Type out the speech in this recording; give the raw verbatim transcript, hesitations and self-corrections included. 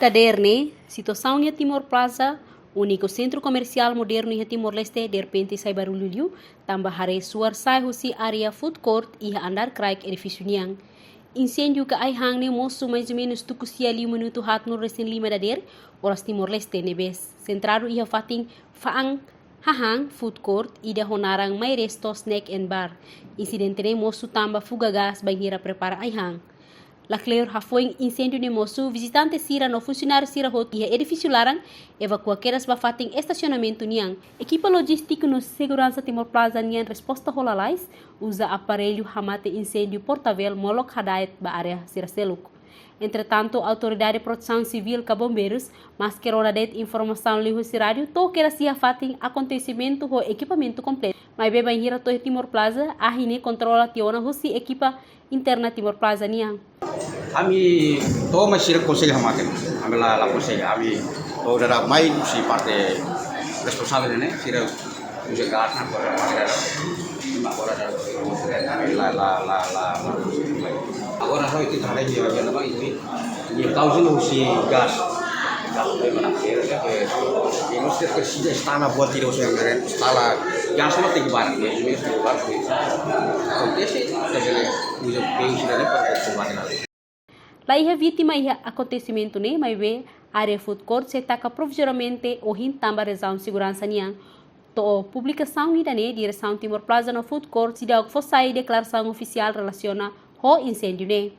Dadeer ne'e, situasaun iha Timor Plaza, úniku sentru komersiál modernu iha Timor-Leste, derrepente sai barullu liu, tanba haree suar sa'e husi área food court iha andár kraik edifísiu nian. Inséndiu ka ai-han ne'e mosu mais ou menus tuku sia liu minutu haatnulu resin lima dadeer, oras Timor-Leste, ne'ebé sentradu iha fatin fa'an hahán food court ida ho naran Mai Resto Snack and Bar. Insidente ne'e mosu tanba fuga gás bainhira prepara ai-han. Lakleur hafoin inséndiu ne'e mosu, vizitante sira no funsionáriu sira hotu iha edifísiu laran evakua kedas ba fatin estasionamentu nian. Ekipa lojístiku no seguransa Timor Plaza nian resposta ho lalais, uza aparellu hamate inséndiu portavel molok hadaet ba área sira seluk. Entretantu, Autoridade Protesaun Sivíl ka bombeirus maske rona de'it informasaun liuhusi rádiu to'o kedas iha fatin akontesimentu ho ekipamentu kompletu. Maibé bainhira to'o iha Timor Plaza, ahi ne'e kontrola tiha ona husi ekipa interna Timor Plaza nian. Ami to'o mai sira konsege hamate. Ami la, la konsege. Ami to'o dada mai husi parte responsavel ne'e, sira uza gás na agora, agora, agora, ami la, la, la, la, la. Agora, hoi, ita haree iha, iha ne'ebá, iha, iha kauza husi gás. Gás ne'e mana, sira, sira, sira, sira, sira, sira, instala buat ida, instala gás ne'e tenke barak, ya, tenke barak, ya. Akontese, ita bele uza meiu sira-ne'e para kombate. La iha vítima iha akontesimentu ne'e, maibé área food court sei taka provizoriamente ohin tanba razaun seguransa nian. To'o publikasaun ida-ne'e, Diresaun Timor Plaza no Food Court seidauk fó sai deklarasaun ofisiál relasiona ho inséndiu ne'e.